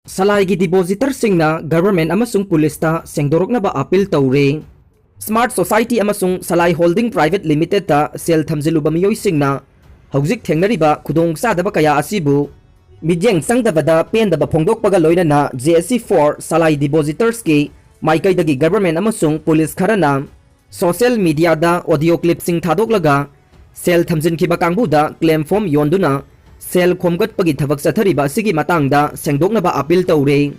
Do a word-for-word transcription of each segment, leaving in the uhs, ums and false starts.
ꯁꯂꯥꯏꯒꯤ ꯗꯤꯄꯣꯖꯤꯇꯔꯁꯤꯡꯅ government ꯑꯃꯁꯨꯡ ꯄꯨꯂꯤꯁꯇ ꯁꯦꯡꯗꯣꯔꯛꯅꯕ appeal ꯇꯧꯔꯦ꯫ Smart society ꯑꯃꯁꯨꯡ ꯁꯂꯥꯏ ꯍꯣꯜꯗꯤꯡ ꯄ꯭ꯔꯥꯏꯚꯦꯠ ꯂꯤꯃꯤꯇꯦꯗꯇ ꯁꯦꯜ ꯊꯝꯖꯤꯜꯂꯨꯕ ꯃꯤꯑꯣꯏꯁꯤꯡꯅ ꯍꯧꯖꯤꯛ ꯊꯦꯡꯅꯔꯤꯕ ꯈꯨꯗꯣꯡꯆꯥꯗꯕ ꯀꯌꯥ ꯑꯁꯤꯕꯨ ꯃꯤꯠꯌꯦꯡ ꯆꯪꯗꯕꯗ ꯄꯦꯟꯗꯕ ꯐꯣꯡꯗꯣꯛꯄꯒ ꯂꯣꯏꯅꯅ J S C for ꯁꯂꯥꯏ ꯗꯤꯄꯣꯖꯤꯇꯔꯁꯀꯤ ꯃꯥꯏꯀꯩꯗꯒꯤ ꯒꯚꯔꯟꯃꯦꯟꯠ ꯑꯃꯁꯨꯡ ꯄꯨꯂꯤꯁ ꯈꯔꯅ ꯁꯣꯁꯤꯌꯦꯜ ꯃꯤꯗꯤꯌꯥꯗ ꯑꯣꯗꯤꯑꯣ ꯀ꯭ꯂꯤꯞꯁꯤꯡ ꯊꯥꯗꯣꯛꯂꯒ ꯁꯦꯜ ꯊꯝꯖꯤꯟꯈꯤꯕ ꯀꯥꯡꯕꯨꯗ ꯀ꯭ꯂꯦꯝ ꯐꯣꯔꯝ ꯌꯣꯟꯗꯨꯅ ꯁꯦꯜ ꯈꯣꯝꯒꯠꯄꯒꯤ ꯊꯕꯛ ꯆꯠꯊꯔꯤꯕ ꯑꯁꯤꯒꯤ ꯃꯇꯥꯡꯗ ꯁꯦꯡꯗꯣꯛꯅꯕ ꯑꯥꯄꯤꯜ ꯇꯧꯔꯦ꯫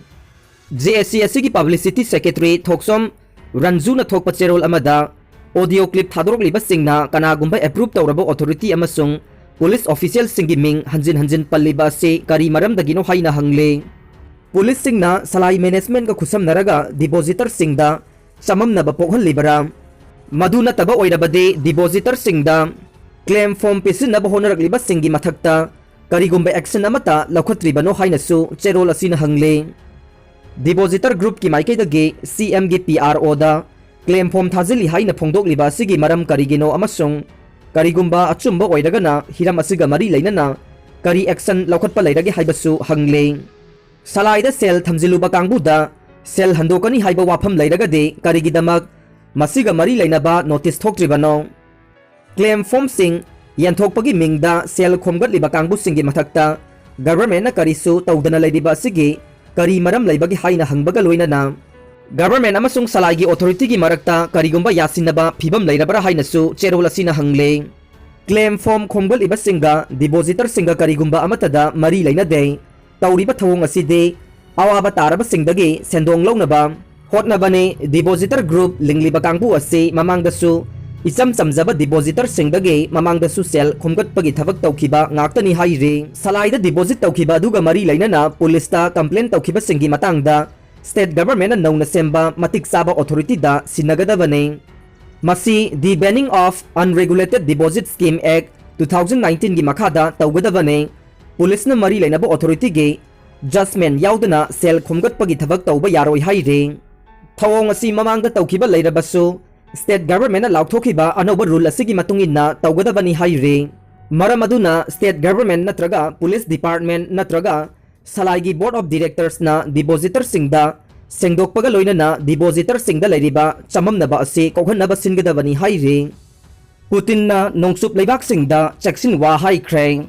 J S C ꯑꯁꯤꯒꯤ ꯄꯕ꯭ꯂꯤꯁꯤꯇꯤ ꯁꯦꯀ꯭ꯔꯦꯇꯔꯤ ꯊꯣꯛꯆꯣꯝ ꯔꯟꯖꯨꯅ ꯊꯣꯛꯄ ꯆꯦꯔꯣꯜ ꯑꯃꯗ, ꯑꯣꯗꯤꯑꯣ ꯀ꯭ꯂꯤꯞ ꯊꯥꯗꯣꯔꯛꯂꯤꯕꯁꯤꯡꯅ ꯀꯅꯥꯒꯨꯝꯕ ꯑꯦꯄ꯭ꯔꯨꯞ ꯇꯧꯔꯕ ꯑꯣꯊꯣꯔꯤꯇꯤ ꯑꯃꯁꯨꯡ ꯄꯨꯂꯤꯁ ꯑꯣꯐꯤꯁꯤꯌꯦꯜꯁꯤꯡꯒꯤ ꯃꯤꯡ ꯍꯟꯖꯤꯟ ꯍꯟꯖꯤꯟ ꯄꯜꯂꯤꯕ ꯑꯁꯤ ꯀꯔꯤ ꯃꯔꯝꯗꯒꯤꯅꯣ ꯍꯥꯏꯅ ꯍꯪꯂꯦ꯫ ꯄꯨꯂꯤꯁꯁꯤꯡꯅ ꯁꯂꯥꯏ ꯃꯦꯅꯦꯖꯃꯦꯟꯠꯀ ꯈꯨꯠꯁꯝꯅꯔꯒ ꯗꯤꯄꯣꯖꯤꯇꯔꯁꯤꯡꯗ ꯆꯃꯝꯅꯕ ꯄꯣꯛꯍꯜꯂꯤꯕꯔꯥ? ꯃꯗꯨ ꯅꯠꯇꯕ ꯑꯣꯏꯔꯕꯗꯤ ꯗꯤꯄꯣꯖꯤꯇꯔꯁꯤꯡꯗ ꯀ꯭ꯂꯦꯝ ꯐꯣꯔꯝ ꯄꯤꯁꯤꯟꯅꯕ ꯍꯣꯠꯅꯔꯛꯂꯤꯕꯁꯤꯡꯒꯤ ꯃꯊꯛꯇ ꯀꯔꯤꯒꯨꯝꯕ ꯑꯦꯛꯁꯟ ꯑꯃꯠꯇ ꯂꯧꯈꯠꯇ꯭ꯔꯤꯕꯅꯣ ꯍꯥꯏꯅꯁꯨ ꯆꯦꯔꯣꯜ ꯑꯁꯤꯅ ꯍꯪꯂꯤ꯫ ꯗꯤꯄꯣꯖꯤꯇꯔ ꯒ꯭ꯔꯨꯞꯀꯤ ꯃꯥꯏꯀꯩꯗꯒꯤ C M ꯒꯤ P R Oꯗ ꯀ꯭ꯂꯦꯝ ꯐꯣꯔꯝ ꯊꯥꯖꯤꯜꯂꯤ ꯍꯥꯏꯅ ꯐꯣꯡꯗꯣꯛꯂꯤꯕ ꯑꯁꯤꯒꯤ ꯃꯔꯝ ꯀꯔꯤꯒꯤꯅꯣ ꯑꯃꯁꯨꯡ ꯀꯔꯤꯒꯨꯝꯕ ꯑꯆꯨꯝꯕ ꯑꯣꯏꯔꯒꯅ ꯍꯤꯔꯝ ꯑꯁꯤꯒ ꯃꯔꯤ ꯂꯩꯅꯅ ꯀꯔꯤ ꯑꯦꯛꯁꯟ ꯂꯧꯈꯠꯄ ꯂꯩꯔꯒꯦ ꯍꯥꯏꯕꯁꯨ ꯍꯪꯂꯤ꯫ ꯁꯂꯥꯏꯗ ꯁꯦꯜ ꯊꯝꯖꯤꯜꯂꯨꯕ ꯀꯥꯡꯕꯨꯗ ꯁꯦꯜ ꯍꯟꯗꯣꯛꯀꯅꯤ ꯍꯥꯏꯕ ꯋꯥꯐꯝ ꯂꯩꯔꯒꯗꯤ ꯀꯔꯤꯒꯤꯗꯃꯛ ꯃꯁꯤꯒ ꯃꯔꯤ ꯂꯩꯅꯕ ꯅꯣꯇꯤꯁ ꯊꯣꯛꯇ꯭ꯔꯤꯕꯅꯣ? ꯀ꯭ꯂꯦꯝ ꯐꯣꯔꯝꯁꯤꯡ ꯌꯦꯟꯊꯣꯛꯄꯒꯤ ꯃꯤꯡꯗ ꯁꯦꯜ ꯈꯣꯝꯒꯠꯂꯤꯕ ꯀꯥꯡꯕꯨꯁꯤꯡꯒꯤ ꯃꯊꯛꯇ ꯒꯚꯔꯟꯃꯦꯟꯠꯅ ꯀꯔꯤꯁꯨ ꯇꯧꯗꯅ ꯂꯩꯔꯤꯕ ꯑꯁꯤꯒꯤ ꯀꯔꯤ ꯃꯔꯝ ꯂꯩꯕꯒꯦ ꯍꯥꯏꯅ ꯍꯪꯕꯒ ꯂꯣꯏꯅꯅ ꯒꯚꯔꯟꯃꯦꯟꯠ ꯑꯃꯁꯨꯡ ꯁꯂꯥꯏꯒꯤ ꯑꯣꯊꯣꯔꯤꯇꯤꯒꯤ ꯃꯔꯛꯇ ꯀꯔꯤꯒꯨꯝꯕ ꯌꯥꯁꯤꯟꯅꯕ ꯐꯤꯚꯝ ꯂꯩꯔꯕ꯭ꯔꯥ ꯍꯥꯏꯅꯁꯨ ꯆꯦꯔꯣꯜ ꯑꯁꯤꯅ ꯍꯪꯂꯦ꯫ ꯀ꯭ꯂꯦꯝ ꯐꯣꯔꯝ ꯈꯣꯝꯒꯠꯂꯤꯕꯁꯤꯡꯒ ꯗꯤꯄꯣꯖꯤꯇꯔꯁꯤꯡꯒ ꯀꯔꯤꯒꯨꯝꯕ ꯑꯃꯠꯇꯗ ꯃꯔꯤ ꯂꯩꯅꯗꯦ꯫ ꯇꯧꯔꯤꯕ ꯊꯧꯑꯣꯡ ꯑꯁꯤꯗꯤ ꯑꯋꯥꯕ ꯇꯥꯔꯕꯁꯤꯡꯗꯒꯤ ꯁꯦꯟꯗꯣꯡ ꯂꯧꯅꯕ ꯍꯣꯠꯅꯕꯅꯤ꯫ ꯗꯤꯄꯣꯖꯤꯇꯔ ꯒ꯭ꯔꯨꯞ ꯂꯤꯡꯂꯤꯕ ꯀꯥꯡꯕꯨ ꯑꯁꯤ ꯃꯃꯥꯡꯗꯁꯨ ꯏꯆꯝ ꯆꯝꯖꯕ ꯗꯤꯄꯣꯖꯤꯇꯔꯁꯤꯡꯗꯒꯤ ꯃꯃꯥꯡꯗꯁꯨ ꯁꯦꯜ ꯈꯣꯝꯒꯠꯄꯒꯤ ꯊꯕꯛ ꯇꯧꯈꯤꯕ ꯉꯥꯛꯇꯅꯤ ꯍꯥꯏꯔꯤ꯫ ꯁꯂꯥꯏꯗ ꯗꯤꯄꯣꯖꯤꯠ ꯇꯧꯈꯤꯕ ꯑꯗꯨꯒ ꯃꯔꯤ ꯂꯩꯅꯅ ꯄꯨꯂꯤꯁꯇ ꯀꯝꯄ꯭ꯂꯦꯟ ꯇꯧꯈꯤꯕꯁꯤꯡꯒꯤ ꯃꯇꯥꯡꯗ ꯁ꯭ꯇꯦꯠ ꯒꯚꯔꯟꯃꯦꯟꯠꯅ ꯅꯧꯅ ꯁꯦꯝꯕ ꯃꯇꯤꯛ ꯆꯥꯕ ꯑꯣꯊꯣꯔꯤꯇꯤꯗ ꯁꯤꯟꯅꯒꯗꯕꯅꯤ꯫ ꯃꯁꯤ The Banning of Unregulated Deposit Scheme Act two thousand nineteen ꯒꯤ ꯃꯈꯥꯗ ꯇꯧꯒꯗꯕꯅꯤ꯫ ꯄꯨꯂꯤꯁꯅ ꯃꯔꯤ ꯂꯩꯅꯕ ꯑꯣꯊꯣꯔꯤꯇꯤꯒꯤ ꯖꯖꯃꯦꯟꯠ ꯌꯥꯎꯗꯅ ꯁꯦꯜ ꯈꯣꯝꯒꯠꯄꯒꯤ ꯊꯕꯛ ꯇꯧꯕ ꯌꯥꯔꯣꯏ ꯍꯥꯏꯔꯤ꯫ ꯊꯧꯑꯣꯡ ꯑꯁꯤ ꯃꯃꯥꯡꯗ ꯇꯧꯈꯤꯕ ꯂꯩꯔꯕꯁꯨ, ꯁ꯭ꯇꯦꯠ ꯒꯚꯔꯟꯃꯦꯟꯠꯅ ꯂꯥꯎꯊꯣꯛꯈꯤꯕ ꯑꯅꯧꯕ ꯔꯨꯜ ꯑꯁꯤꯒꯤ ꯃꯇꯨꯡ ꯏꯟꯅ ꯇꯧꯒꯗꯕꯅꯤ ꯍꯥꯏꯔꯤ꯫ ꯃꯔꯝ ꯑꯗꯨꯅ ꯁ꯭ꯇꯦꯠ ꯒꯚꯔꯟꯃꯦꯟꯠ ꯅꯠꯇ꯭ꯔꯒ ꯄꯨꯂꯤꯁ ꯗꯤꯄꯥꯔꯠꯃꯦꯟꯠ ꯅꯠꯇ꯭ꯔꯒ ꯁꯂꯥꯏꯒꯤ Board of Directorsꯅ depositorꯁꯤꯡꯗ ꯁꯦꯡꯗꯣꯛꯄꯒ ꯂꯣꯏꯅꯅ depositorꯁꯤꯡꯗ ꯂꯩꯔꯤꯕ ꯆꯃꯝꯅꯕ ꯑꯁꯤ ꯀꯣꯛꯍꯟꯅꯕ ꯁꯤꯟꯒꯗꯕꯅꯤ ꯍꯥꯏꯔꯤ꯫ ꯄꯨꯇꯤꯟꯅ ꯅꯣꯡꯆꯨꯞ ꯂꯩꯕꯥꯛꯁꯤꯡꯗ ꯆꯦꯛꯁꯤꯟ ꯋꯥ ꯍꯥꯏꯈ꯭ꯔꯦ꯫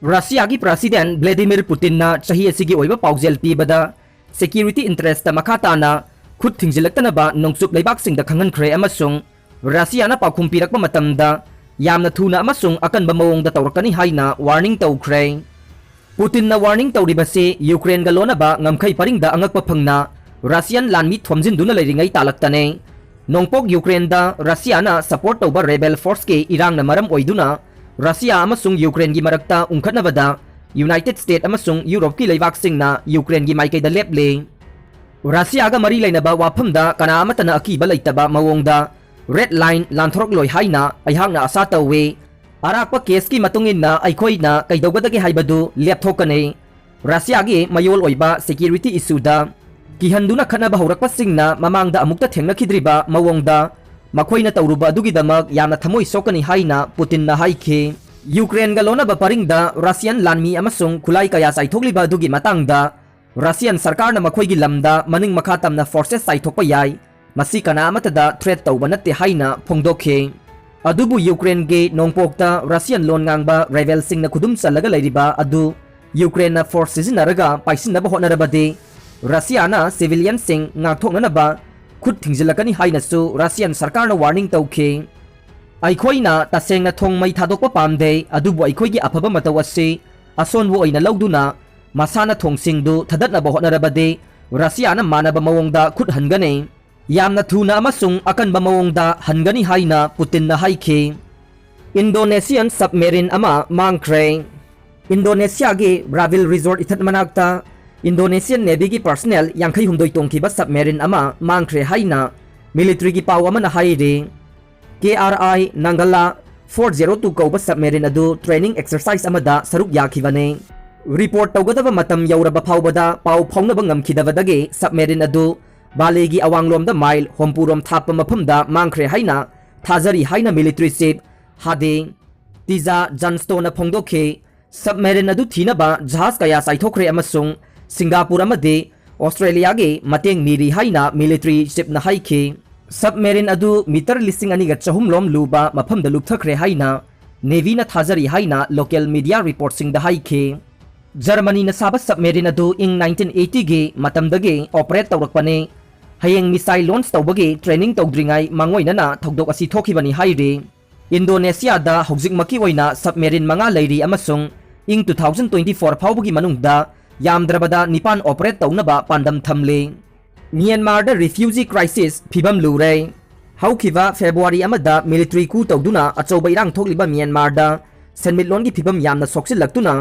ꯔꯁꯤꯌꯥꯒꯤ President Vladimir Putinꯅ ꯆꯍꯤ ꯑꯁꯤꯒꯤ ꯑꯣꯏꯕ ꯄꯥꯎꯖꯦꯜ ꯄꯤꯕꯗ security interestꯇ ꯃꯈꯥ ꯇꯥꯅ ꯈꯨꯠ ꯊꯤꯡꯖꯤꯜꯂꯛꯇꯅꯕ ꯅꯣꯡꯆꯨꯞ ꯂꯩꯕꯥꯛꯁꯤꯡꯗ ꯈꯪꯍꯟꯈ꯭ꯔꯦ ꯑꯃꯁꯨꯡ ꯔꯁꯤꯌꯥꯅ ꯄꯥꯎꯈꯨꯝ ꯄꯤꯔꯛꯄ ꯃꯇꯝꯗ ꯌꯥꯝꯅ ꯊꯨꯅ ꯑꯃꯁꯨꯡ ꯑꯀꯟꯕ ꯃꯑꯣꯡꯗ ꯇꯧꯔꯛꯀꯅꯤ ꯍꯥꯏꯅ warning ꯇꯧꯈ꯭ꯔꯦ꯫ ꯄꯨꯇꯤꯟꯅ warning ꯇꯧꯔꯤꯕꯁꯤ ꯌꯨꯀ꯭ꯔꯦꯟꯒ ꯂꯣꯟꯅꯕ ꯉꯝꯈꯩ ꯄꯔꯤꯡꯗ ꯑꯉꯛꯄ ꯐꯪꯅ ꯔꯁꯤꯌꯥꯟ ꯂꯥꯟꯃꯤ ꯊꯣꯝꯖꯤꯟꯗꯨꯅ ꯂꯩꯔꯤꯉꯩ ꯇꯥꯂꯛꯇꯅꯦ꯫ ꯅꯣꯡꯄꯣꯛ ꯌꯨꯀ꯭ꯔꯦꯟꯗ ꯔꯁꯤꯌꯥꯅ support ꯇꯧꯕ rebel forceꯀꯤ ꯏꯔꯥꯡꯅ ꯃꯔꯝ ꯑꯣꯏꯗꯨꯅ ꯔꯁꯤꯌꯥ ꯑꯃꯁꯨꯡ ꯌꯨꯀ꯭ꯔꯦꯟꯒꯤ ꯃꯔꯛꯇ ꯎꯪꯈꯠꯅꯕꯗ United States ꯑꯃꯁꯨꯡ ꯌꯨꯔꯣꯞꯀꯤ ꯂꯩꯕꯥꯛꯁꯤꯡꯅ ꯌꯨꯀ꯭ꯔꯦꯟꯒꯤ ꯃꯥꯏꯀꯩꯗ ꯂꯦꯞꯂꯦ꯫ ꯔꯁꯤꯌꯥꯒ ꯃꯔꯤ ꯂꯩꯅꯕ ꯋꯥꯐꯝꯗ ꯀꯅꯥ ꯑꯃꯠꯇꯅ ꯑꯀꯤꯕ ꯂꯩꯇꯕ ꯃꯑꯣꯡꯗ red line ꯂꯥꯟꯊꯣꯔꯛꯂꯣꯏ ꯍꯥꯏꯅ ꯑꯩꯍꯥꯛꯅ ꯑꯥꯁꯥ ꯇꯧꯏ꯫ ꯑꯔꯥꯛꯄ caseꯀꯤ ꯃꯇꯨꯡ ꯏꯟꯅ ꯑꯩꯈꯣꯏꯅ ꯀꯩꯗꯧꯒꯗꯒꯦ ꯍꯥꯏꯕꯗꯨ ꯂꯦꯞꯊꯣꯛꯀꯅꯤ꯫ ꯔꯁꯤꯌꯥꯒꯤ ꯃꯌꯣꯜ ꯑꯣꯏꯕ security issueꯗ ꯀꯤꯍꯟꯗꯨꯅ ꯈꯠꯅꯕ ꯍꯧꯔꯛꯄꯁꯤꯡꯅ ꯃꯃꯥꯡꯗ ꯑꯃꯨꯛꯇ ꯊꯦꯡꯅꯈꯤꯗ꯭ꯔꯤꯕ ꯃꯑꯣꯡꯗ ꯃꯈꯣꯏꯅ ꯇꯧꯔꯨꯕ ꯑꯗꯨꯒꯤꯗꯃꯛ ꯌꯥꯝꯅ ꯊꯃꯣꯏ ꯁꯣꯛꯀꯅꯤ ꯍꯥꯏꯅ ꯄꯨꯇꯤꯟꯅ ꯍꯥꯏꯈꯤ꯫ ꯌꯨꯀ꯭ꯔꯦꯟꯒ ꯂꯣꯟꯅꯕ ꯄꯔꯤꯡꯗ ꯔꯁꯤꯌꯥꯟ ꯂꯥꯟꯃꯤ ꯑꯃꯁꯨꯡ ꯈꯨꯠꯂꯥꯏ ꯀꯌꯥ ꯆꯥꯏꯊꯣꯛꯂꯤꯕ ꯑꯗꯨꯒꯤ ꯃꯇꯥꯡꯗ ꯔꯁꯤꯌꯥꯟ ꯁꯔꯀꯥꯔꯅ ꯃꯈꯣꯏꯒꯤ ꯂꯝꯗ ꯃꯅꯤꯡ ꯃꯈꯥ ꯇꯝꯅ forces ꯆꯥꯏꯊꯣꯛꯄ ꯌꯥꯏ, ꯃꯁꯤ ꯀꯅꯥ ꯑꯃꯠꯇꯗ threat ꯇꯧꯕ ꯅꯠꯇꯦ ꯍꯥꯏꯅ ꯐꯣꯡꯗꯣꯛꯈꯤ꯫ ꯑꯗꯨꯕꯨ ꯌꯨꯀ꯭ꯔꯦꯟꯒꯤ ꯅꯣꯡꯄꯣꯛꯇ ꯔꯁꯤꯌꯥꯟ ꯂꯣꯟ ꯉꯥꯡꯕ rebelꯁꯤꯡꯅ ꯈꯨꯗꯨꯝ ꯆꯜꯂꯒ ꯂꯩꯔꯤꯕ ꯑꯗꯨ ꯌꯨꯀ꯭ꯔꯦꯟꯅ force ꯁꯤꯖꯤꯟꯅꯔꯒ ꯄꯥꯏꯁꯤꯟꯅꯕ ꯍꯣꯠꯅꯔꯕꯗꯤ ꯔꯁꯤꯌꯥꯅ civilianꯁꯤꯡ ꯉꯥꯛꯊꯣꯛꯅꯅꯕ ꯈꯨꯠ ꯊꯤꯡꯖꯤꯜꯂꯛꯀꯅꯤ ꯍꯥꯏꯅꯁꯨ ꯔꯁꯤꯌꯥꯟ ꯁꯔꯀꯥꯔꯅ warning ꯇꯧꯈꯤ꯫ ꯑꯩꯈꯣꯏꯅ ꯇꯁꯦꯡꯅ ꯊꯣꯡ ꯃꯩ ꯊꯥꯗꯣꯛꯄ ꯄꯥꯝꯗꯦ, ꯑꯗꯨꯕꯨ ꯑꯩꯈꯣꯏꯒꯤ ꯑꯐꯕ ꯃꯇꯧ ꯑꯁꯤ ꯑꯁꯣꯟꯕ ꯑꯣꯏꯅ ꯂꯧꯗꯨꯅ ꯃꯁꯥꯅ ꯊꯣꯡꯁꯤꯡꯗꯨ ꯊꯥꯗꯠꯅꯕ ꯍꯣꯠꯅꯔꯕꯗꯤ ꯔꯁꯤꯌꯥꯅ ꯃꯥꯟꯅꯕ ꯃꯑꯣꯡꯗ ꯈꯨꯠ ꯍꯟꯒꯅꯤ꯫ ꯌꯥꯝꯅ ꯊꯨꯅ ꯑꯃꯁꯨꯡ ꯑꯀꯟꯕ ꯃꯑꯣꯡꯗ ꯍꯟꯒꯅꯤ ꯍꯥꯏꯅ ꯄꯨꯇꯤꯟꯅ ꯍꯥꯏꯈꯤ꯫ Indonesian submarine ꯑꯃ ꯃꯥꯡꯈ꯭ꯔꯦ꯫ ꯏꯟꯗꯣꯅꯦꯁꯤꯌꯥꯒꯤ ꯕ꯭ꯔꯥꯚꯤꯜ resort ꯏꯊꯠ ꯃꯅꯥꯛꯇ Indonesian Navyꯒꯤ personnel ꯌꯥꯡꯈꯩ ꯍꯨꯝꯗꯣꯏ ꯇꯣꯡꯈꯤꯕ submarine ꯑꯃ ꯃꯥꯡꯈ꯭ꯔꯦ ꯍꯥꯏꯅ militaryꯒꯤ ꯄꯥꯎ ꯑꯃꯅ ꯍꯥꯏꯔꯤ꯫ K R I Nanggala four zero two ꯀꯧꯕ submarine ꯑꯗꯨ training exercise ꯑꯃꯗ ꯁꯔꯨꯛ ꯌꯥꯈꯤꯕꯅꯤ꯫ Report ꯇꯧꯒꯗꯕ ꯃꯇꯝ ꯌꯧꯔꯕ ꯐꯥꯎꯕꯗ ꯄꯥꯎ ꯐꯥꯎꯅꯕ ꯉꯝꯈꯤꯗꯕꯗꯒꯤ submarine ꯑꯗꯨ ꯕꯥꯂꯤꯒꯤ ꯑꯋꯥꯡꯂꯣꯝꯗ mile ꯍꯨꯝꯐꯨꯔꯣꯝ ꯊꯥꯞꯄ ꯃꯐꯝꯗ ꯃꯥꯡꯈ꯭ꯔꯦ ꯍꯥꯏꯅ ꯊꯥꯖꯔꯤ ꯍꯥꯏꯅ military chief ꯍꯥꯗꯦ ꯇꯤꯖꯥ ꯖꯟꯁꯇꯣꯅ ꯐꯣꯡꯗꯣꯛꯈꯤ꯫ Submarine ꯑꯗꯨ ꯊꯤꯅꯕ ꯖꯍꯥꯖ ꯀꯌꯥ ꯆꯥꯏꯊꯣꯛꯈ꯭ꯔꯦ ꯑꯃꯁꯨꯡ ꯁꯤꯡꯒꯥꯄꯨꯔ ꯑꯃꯗꯤ ꯑꯣꯁꯇ꯭ꯔꯦꯂꯤꯌꯥꯒꯤ ꯃꯇꯦꯡ ꯅꯤꯔꯤ ꯍꯥꯏꯅ military chiefꯅ ꯍꯥꯏꯈꯤ꯫ Submarine ꯑꯗꯨ meter ꯂꯤꯁꯤꯡ ꯑꯅꯤꯒ ꯆꯍꯨꯝ ꯂꯣꯝ ꯂꯨꯕ ꯃꯐꯝꯗ ꯂꯨꯞꯊꯈ꯭ꯔꯦ ꯍꯥꯏꯅ Navyꯅ ꯊꯥꯖꯔꯤ ꯍꯥꯏꯅ local media reportꯁꯤꯡꯗ ꯍꯥꯏꯈꯤ꯫ ꯖꯔꯃꯅꯤꯅ ꯁꯥꯕ submarine ꯑꯗꯨ ꯏꯪ nineteen eightyꯒꯤ ꯃꯇꯝꯗꯒꯤ operate ꯇꯧꯔꯛꯄꯅꯤ꯫ ꯍꯌꯦꯡ missile launch ꯇꯧꯕꯒꯤ training ꯇꯧꯗ꯭ꯔꯤꯉꯩ ꯃꯥꯡꯑꯣꯏꯅꯅ ꯊꯧꯗꯣꯛ ꯑꯁꯤ ꯊꯣꯛꯈꯤꯕꯅꯤ ꯍꯥꯏꯔꯤ꯫ ꯏꯟꯗꯣꯅꯦꯁꯤꯌꯥꯗ ꯍꯧꯖꯤꯛꯃꯛꯀꯤ ꯑꯣꯏꯅ submarine ꯃꯉꯥ ꯂꯩꯔꯤ ꯑꯃꯁꯨꯡ ꯏꯪ two thousand twenty four ꯐꯥꯎꯕꯒꯤ ꯃꯅꯨꯡꯗ ꯌꯥꯝꯗ꯭ꯔꯕꯗ ꯅꯤꯄꯥꯟ operate ꯇꯧꯅꯕ ꯄꯥꯟꯗꯝ ꯊꯝꯂꯤ꯫ ꯃ꯭ꯌꯥꯟꯃꯥꯔꯗ refugee crisis ꯐꯤꯕꯝ ꯂꯨꯔꯦ꯫ ꯍꯧꯈꯤꯕ February ꯑꯃꯗ military coup ꯇꯧꯗꯨꯅ ꯑꯆꯧꯕ ꯏꯔꯥꯡ ꯊꯣꯛꯂꯤꯕ ꯃ꯭ꯌꯥꯟꯃꯥꯔꯗ ꯁꯦꯟꯃꯤꯠꯂꯣꯟꯒꯤ ꯐꯤꯕꯝ ꯌꯥꯝꯅ ꯁꯣꯛꯆꯤꯜꯂꯛꯇꯨꯅ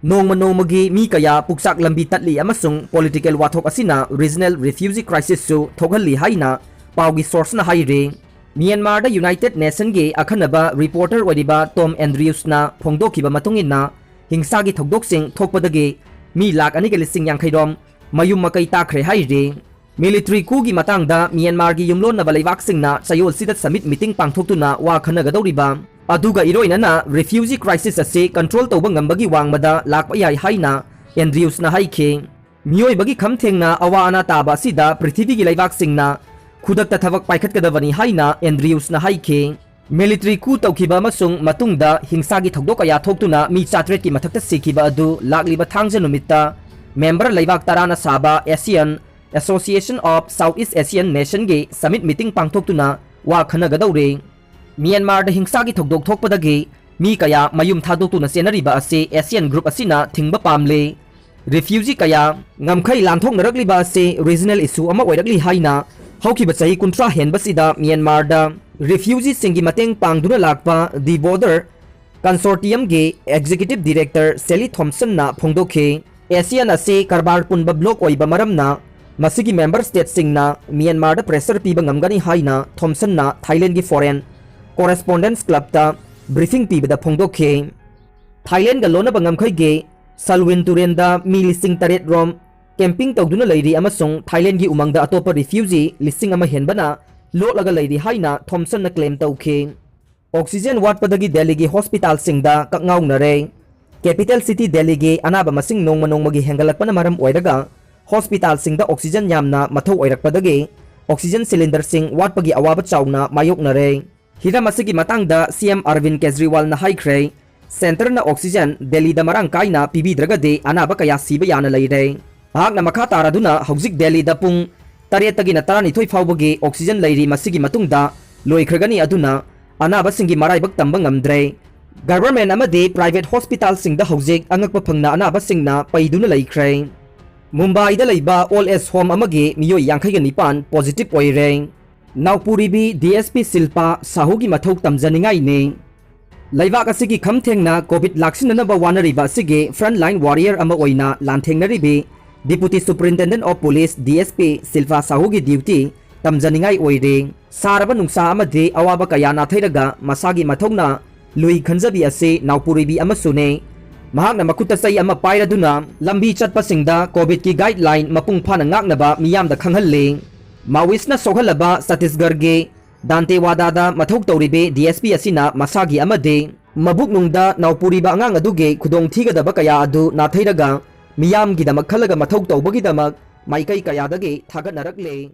ꯅꯣꯡꯃ ꯅꯣꯡꯃꯒꯤ ꯃꯤ ꯀꯌꯥ ꯄꯨꯛꯆꯥꯛ ꯂꯝꯕꯤ ꯇꯠꯂꯤ ꯑꯃꯁꯨꯡ political ꯋꯥꯊꯣꯛ ꯑꯁꯤꯅ regional refugee crisisꯁꯨ ꯊꯣꯛꯍꯜꯂꯤ ꯍꯥꯏꯅ ꯄꯥꯎꯒꯤ sourceꯅ ꯍꯥꯏꯔꯤ꯫ ꯃ꯭ꯌꯥꯟꯃꯥꯔꯗ United Nationꯒꯤ ꯑꯈꯟꯅꯕ reporter ꯑꯣꯏꯔꯤꯕ ꯇꯣꯝ ꯑꯦꯟꯗ꯭ꯔꯤꯌꯨꯁꯅ ꯐꯣꯡꯗꯣꯛꯈꯤꯕ ꯃꯇꯨꯡ ꯏꯟꯅ, ꯍꯤꯡꯁꯥꯒꯤ ꯊꯧꯗꯣꯛꯁꯤꯡ ꯊꯣꯛꯄꯗꯒꯤ ꯃꯤ ꯂꯥꯈ ꯑꯅꯤꯒ ꯂꯤꯁꯤꯡ ꯌꯥꯡꯈꯩ ꯔꯣꯝ ꯃꯌꯨꯝ ꯃꯀꯩ ꯇꯥꯈ꯭ꯔꯦ ꯍꯥꯏꯔꯤ꯫ Military coupꯒꯤ ꯃꯇꯥꯡꯗ ꯃ꯭ꯌꯥꯟꯃꯥꯔꯒꯤ ꯌꯨꯝꯂꯣꯟꯅꯕ ꯂꯩꯕꯥꯛꯁꯤꯡꯅ ꯆꯌꯣꯜꯁꯤꯗ summit meeting ꯄꯥꯡꯊꯣꯛꯇꯨꯅ ꯋꯥ ꯈꯟꯅꯒꯗꯧꯔꯤꯕ, ꯑꯗꯨꯒ ꯏꯔꯣꯏꯅꯅ refugee crisis ꯑꯁꯤ control ꯇꯧꯕ ꯉꯝꯕꯒꯤ ꯋꯥꯡꯃꯗ ꯂꯥꯛꯄ ꯌꯥꯏ ꯍꯥꯏꯅ ꯑꯦꯟꯗ꯭ꯔꯤꯌꯨꯁꯅ ꯍꯥꯏꯈꯤ꯫ ꯃꯤꯑꯣꯏꯕꯒꯤ ꯈꯝ ꯊꯦꯡꯅ ꯑꯋꯥ ꯑꯅꯥ ꯇꯥꯕ ꯑꯁꯤꯗ ꯄ꯭ꯔꯤꯊꯤꯕꯤꯒꯤ ꯂꯩꯕꯥꯛꯁꯤꯡꯅ ꯈꯨꯗꯛꯇ ꯊꯕꯛ ꯄꯥꯏꯈꯠꯀꯗꯕꯅꯤ ꯍꯥꯏꯅ ꯑꯦꯟꯗ꯭ꯔꯤꯌꯨꯁꯅ ꯍꯥꯏꯈꯤ꯫ Military coup ꯇꯧꯈꯤꯕ ꯑꯃꯁꯨꯡ ꯃꯇꯨꯡꯗ ꯍꯤꯡꯁꯥꯒꯤ ꯊꯧꯗꯣꯛ ꯀꯌꯥ ꯊꯣꯛꯇꯨꯅ ꯃꯤ ꯆꯥꯇ꯭ꯔꯦꯠꯀꯤ ꯃꯊꯛꯇ ꯁꯤꯈꯤꯕ ꯑꯗꯨ ꯂꯥꯛꯂꯤꯕ ꯊꯥꯡꯖ ꯅꯨꯃꯤꯠꯇ member ꯂꯩꯕꯥꯛ ꯇꯔꯥꯅ ꯁꯥꯕ ASEAN, Association of Southeast Asian Nationꯒꯤ summit meeting ꯄꯥꯡꯊꯣꯛꯇꯨꯅ ꯋꯥ ꯈꯟꯅꯒꯗꯧꯔꯤ꯫ ꯃ꯭ꯌꯥꯟꯃꯥꯔꯗ ꯍꯤꯡꯁꯥꯒꯤ ꯊꯧꯗꯣꯛ ꯊꯣꯛꯄꯗꯒꯤ ꯃꯤ ꯀꯌꯥ ꯃꯌꯨꯝ ꯊꯥꯗꯣꯛꯇꯨꯅ ꯆꯦꯟꯅꯔꯤꯕ ꯑꯁꯤ ASEAN group ꯑꯁꯤꯅ ꯊꯤꯡꯕ ꯄꯥꯝꯂꯤ꯫ Refugee ꯀꯌꯥ ꯉꯝꯈꯩ ꯂꯥꯟꯊꯣꯛꯅꯔꯛꯂꯤꯕ ꯑꯁꯤ regional issue ꯑꯃ ꯑꯣꯏꯔꯛꯂꯤ ꯍꯥꯏꯅ ꯍꯧꯈꯤꯕ ꯆꯍꯤ ꯀꯨꯟꯊ꯭ꯔꯥ ꯍꯦꯟꯕꯁꯤꯗ ꯃ꯭ꯌꯥꯟꯃꯥꯔꯗ refugeeꯁꯤꯡꯒꯤ ꯃꯇꯦꯡ ꯄꯥꯡꯗꯨꯅ ꯂꯥꯛꯄ The Border Consortiumꯒꯤ executive director Sally Thompsonꯅ ꯐꯣꯡꯗꯣꯛꯈꯤ꯫ ASEAN ꯑꯁꯤ ꯀꯔꯕꯥꯔ ꯄꯨꯟꯕ bloc ꯑꯣꯏꯕ ꯃꯔꯝꯅ ꯃꯁꯤꯒꯤ member stateꯁꯤꯡꯅ ꯃ꯭ꯌꯥꯟꯃꯥꯔꯗ pressure ꯄꯤꯕ ꯉꯝꯒꯅꯤ ꯍꯥꯏꯅ ꯊꯣꯝꯁꯟꯅ Thailandꯒꯤ Foreign Correspondents Clubꯇ briefing ꯄꯤꯕꯗ ꯐꯣꯡꯗꯣꯛꯈꯤ꯫ ꯊꯥꯏꯂꯦꯟꯒ ꯂꯣꯟꯅꯕ ꯉꯝꯈꯩꯒꯤ ꯁꯜꯋꯤꯟ ꯇꯨꯔꯦꯟꯗ ꯃꯤ ꯂꯤꯁꯤꯡ ꯇꯔꯦꯠ ꯔꯣꯝ camping ꯇꯧꯗꯨꯅ ꯂꯩꯔꯤ ꯑꯃꯁꯨꯡ ꯊꯥꯏꯂꯦꯟꯒꯤ ꯎꯃꯪꯗ ꯑꯇꯣꯞꯄ refugee ꯂꯤꯁꯤꯡ ꯑꯃ ꯍꯦꯟꯕꯅ ꯂꯣꯠꯂꯒ ꯂꯩꯔꯤ ꯍꯥꯏꯅ ꯊꯣꯝꯁꯟꯅ claim ꯇꯧꯈꯤ꯫ Oxygen ꯋꯥꯠꯄꯗꯒꯤ ꯗꯦꯜꯂꯤꯒꯤ hospitalꯁꯤꯡꯗ ꯀꯛꯉꯥꯎꯅꯔꯦ꯫ Capital city Delhiꯒꯤ ꯑꯅꯥꯕ ꯃꯁꯤꯡ ꯅꯣꯡꯃ ꯅꯣꯡꯃꯒꯤ ꯍꯦꯟꯒꯠꯂꯛꯄꯅ ꯃꯔꯝ ꯑꯣꯏꯔꯒ hospitalꯁꯤꯡꯗ oxygen ꯌꯥꯝꯅ ꯃꯊꯧ ꯑꯣꯏꯔꯛꯄꯗꯒꯤ oxygen cylinderꯁꯤꯡ ꯋꯥꯠꯄꯒꯤ ꯑꯋꯥꯕ ꯆꯥꯎꯅ ꯃꯥꯌꯣꯛꯅꯔꯦ꯫ ꯍꯤꯔꯝ ꯑꯁꯤꯒꯤ ꯃꯇꯥꯡꯗ C M Arvind ꯀꯦꯖꯔꯤꯋꯥꯜꯅ ꯍꯥꯏꯈ꯭ꯔꯦ, centreꯅ oxygen Delhiꯗ ꯃꯔꯥꯡ ꯀꯥꯏꯅ ꯄꯤꯕꯤꯗ꯭ꯔꯒꯗꯤ ꯑꯅꯥꯕ ꯀꯌꯥ ꯁꯤꯕ ꯌꯥꯅ ꯂꯩꯔꯦ꯫ ꯃꯍꯥꯛꯅ ꯃꯈꯥ ꯇꯥꯔꯗꯨꯅ, ꯍꯧꯖꯤꯛ Delhiꯗ ꯄꯨꯡ ꯇꯔꯦꯠꯇꯒꯤꯅ ꯇꯔꯥꯅꯤꯊꯣꯏ ꯐꯥꯎꯕꯒꯤ oxygen ꯂꯩꯔꯤ, ꯃꯁꯤꯒꯤ ꯃꯇꯨꯡꯗ ꯂꯣꯏꯈ꯭ꯔꯒꯅꯤ, ꯑꯗꯨꯅ ꯑꯅꯥꯕꯁꯤꯡꯒꯤ ꯃꯔꯥꯏꯕꯛ ꯇꯝꯕ ꯉꯝꯗ꯭ꯔꯦ꯫ Government ꯑꯃꯗꯤ private hospitalꯁꯤꯡꯗ ꯍꯧꯖꯤꯛ ꯑꯉꯛꯄ ꯐꯪꯅ ꯑꯅꯥꯕꯁꯤꯡꯅ ꯄꯩꯗꯨꯅ ꯂꯩꯈ꯭ꯔꯦ꯫ ꯃꯨꯝꯕꯥꯏꯗ ꯂꯩꯕ old age home ꯑꯃꯒꯤ ꯃꯤꯑꯣꯏ ꯌꯥꯡꯈꯩꯒ ꯅꯤꯄꯥꯟ positive ꯑꯣꯏꯔꯦ꯫ ꯅꯥꯎꯄꯨꯔꯤꯕꯤ D S P ꯁꯤꯜꯄꯥ ꯁꯥꯍꯨꯒꯤ ꯃꯊꯧ ꯇꯝꯖꯅꯤꯡꯉꯥꯏꯅꯤ꯫ ꯂꯩꯕꯥꯛ ꯑꯁꯤꯒꯤ ꯈꯝ ꯊꯦꯡꯅ COVID ꯂꯥꯛꯁꯤꯟꯅꯅꯕ ꯋꯥꯅꯔꯤꯕ ꯑꯁꯤꯒꯤ frontline warrior ꯑꯃ ꯑꯣꯏꯅ ꯂꯥꯟꯊꯦꯡꯅꯔꯤꯕꯤ Deputy Superintendent of Police D S P Shilpa ꯁꯥꯍꯨꯒꯤ duty ꯇꯝꯖꯅꯤꯡꯉꯥꯏ ꯑꯣꯏꯔꯦ꯫ ꯁꯥꯔꯕ ꯅꯨꯡꯁꯥ ꯑꯃꯗꯤ ꯑꯋꯥꯕ ꯀꯌꯥ ꯅꯥꯊꯩꯔꯒ ꯃꯁꯥꯒꯤ ꯃꯊꯧꯅ ꯂꯨꯏ ꯈꯟꯖꯕꯤ ꯑꯁꯤ ꯅꯥꯎꯄꯨꯔꯤꯕꯤ ꯑꯃꯁꯨꯅꯤ꯫ ꯃꯍꯥꯛꯅ ꯃꯈꯨꯠꯇ ꯆꯩ ꯑꯃ ꯄꯥꯏꯔꯗꯨꯅ ꯂꯝꯕꯤ ꯆꯠꯄꯁꯤꯡꯗ COVIDꯀꯤ guideline ꯃꯄꯨꯡ ꯐꯥꯅ ꯉꯥꯛꯅꯕ ꯃꯤꯌꯥꯝꯗ ꯈꯪꯍꯜꯂꯤ꯫ Maoistꯅ ꯁꯣꯛꯍꯜꯂꯕ ꯆꯇꯤꯁꯒꯔꯒꯤ ꯗꯥꯟꯇꯦꯋꯥꯗꯥꯗ ꯃꯊꯧ ꯇꯧꯔꯤꯕꯤ D S P ꯑꯁꯤꯅ ꯃꯁꯥꯒꯤ ꯑꯃꯗꯤ ꯃꯕꯨꯛꯅꯨꯡꯗ ꯅꯥꯎꯄꯨꯔꯤꯕ ꯑꯉꯥꯡ ꯑꯗꯨꯒꯤ ꯈꯨꯗꯣꯡꯊꯤꯒꯗꯕ ꯀꯌꯥ ꯑꯗꯨ ꯅꯥꯊꯩꯔꯒ ꯃꯤꯌꯥꯝꯒꯤꯗꯃꯛ ꯈꯜꯂꯒ ꯃꯊꯧ ꯇꯧꯕꯒꯤꯗꯃꯛ ꯃꯥꯏꯀꯩ ꯀꯌꯥꯗꯒꯤ ꯊꯥꯒꯠꯅꯔꯛꯂꯤ꯫